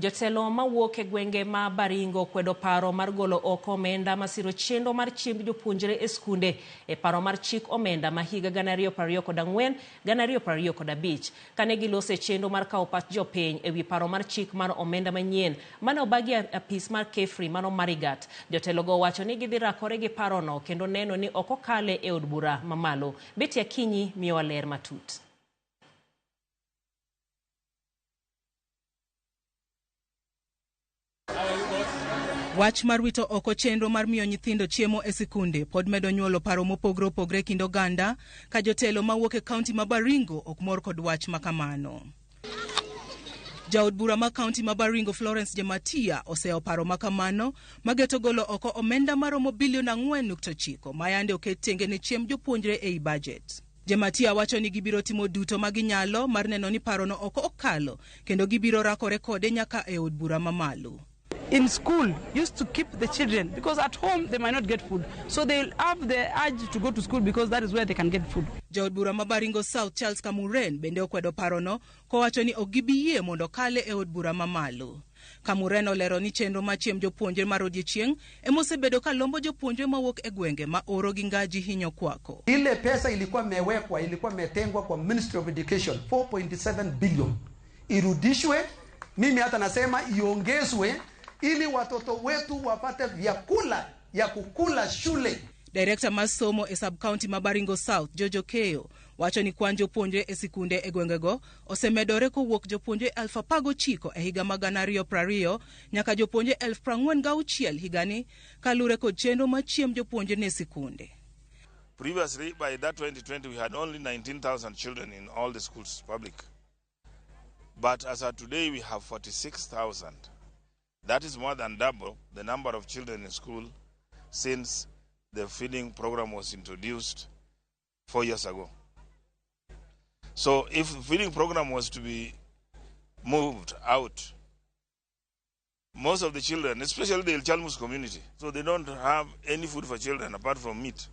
Jotelo mawuok e gwenge ma Baringo kwedo paro mar golo oko omenda masiro chenro mar chiemb jopuonjre e skunde e paro mar chik omenda ma higa 2024 2025 kane giloso e chenro mar kawo pach jopiny ewi paro mar chik mar omenda manyien mane obagi e apis mar KEFRI mano Marigat. Jotelogo owacho ni gidhi rakore gi parono kendo neno ni ok okale e od bura mamalo. Betty Akinyi miyowa ler matut. Wach mar wito oko chenro mar miyo nyithindo chiemo e sikunde pod medo nyuolo paro mopogre opogre e kind oganda ka jotelo mawuok e kaunti ma Baringo ok mor kod wach ma kamano. Jaod bura ma kaunti ma Baringo Florence Jematia oseyo paro ma kamano mageto golo oko omenda maromo bilion 4.9 ma yande oket tenge ne chiemb jopuonjre ei bajet. Jematia wacho ni gibiro timo duto ma ginyalo mar neno ni parono ok okalo kendo gibiro rakore kode nyaka e od bura mamalo. In school used to keep the children because at home they might not get food. So they'll have the urge to go to school because that is where they can get food. Jaod bura ma Baringo South Charles Kamuren bende okwedo parono kowacho ni ok gibi yie mondo okale e od bura mamalo. Kamuren olero ni chenro mar chiemb jopuonjre mar odiechieng' ema osebedo ka lombo jopuonjre mawuok e gwenge ma oro gi ngaji hinyo kwako. Ile pesa ilikuwa imewekwa, ilikuwa imetengwa kwa Ministry of Education 4.7 billion irudishwe. Mimi hata nasema iongezwe ili watoto wetu wapate vyakula ya kukula shule. Direkta mar somo e sub-county ma Baringo South, George Okeyo, wacho ni kwan jopuonjre e sikunde e gwengego osemedore kowuok jopuonjre 19,000 e higa mag 2020 nyaka jopuonjre 46,000 higani kaluwore kod chenro mar chiemb jopuonjre ne sikunde. Previously, by that 2020, we had only 19,000 children in all the schools, public. But as of today, we have 46,000. That is more than double the number of children in school since the feeding program was introduced 4 years ago. So if the feeding program was to be moved out, most of the children, especially the Ilchalmus community, so they don't have any food for children apart from meat.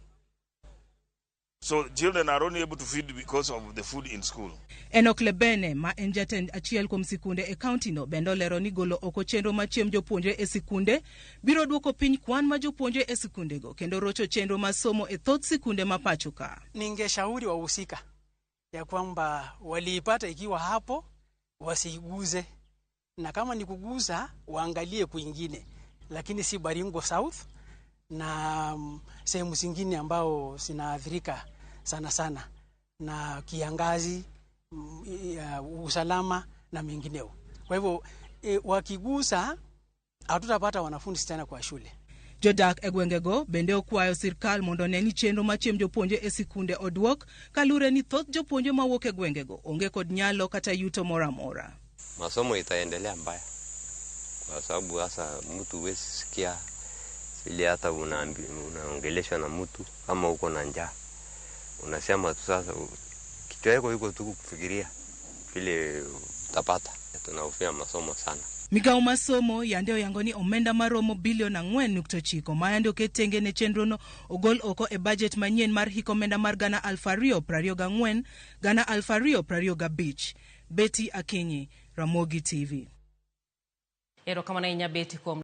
So children are only able to feed because of the food in school. Enoch Lebene ma en jatend achiel kuom sikunde e kaunti no bende olero ni golo oko chenro mar chiemb jopuonjre e sikunde biro duoko piny kwan ma jopuonjre e sikundego kendo rocho chenro mar somo e thoth sikunde ma pacho ka. Ningeshauri wahusika ya kwamba waliipata ikiwa hapo wasiiguze, na kama ni kuguza waangalie kwingine, lakini si Baringo South na sehemu zingine ambao zinaathirika sana sana na kiangazi, usalama na mengineo. Kwa hivyo wakigusa hatutapata wanafunzi tena kwa shule. Jodak e gwengego bende okwayo sirkal mondo one ni chenro mar chiemb jopuonjre e sikunde oduok kaluwore ni thoth jopuonjre mawuok e gwengego onge kod nyalo kata yuto moro amora. Masomo itaendelea mbaya kwa sababu sasa mtu huwezi sikia vile hata unaongeleshwa na mtu kama uko na njaa, unasema tu sasa kichwa yako iko tu kufikiria vile utapata. Tunahofia masomo sana. Migawo mar somo yande oyango ni omenda maromo bilion 4.9 ma yande oket tenge ne chenrono ogol oko e bajet manyien mar hik omenda mar 2024 2025. Betty Akinyi, Ramogi TV. Erokamano ahinya Betty kuom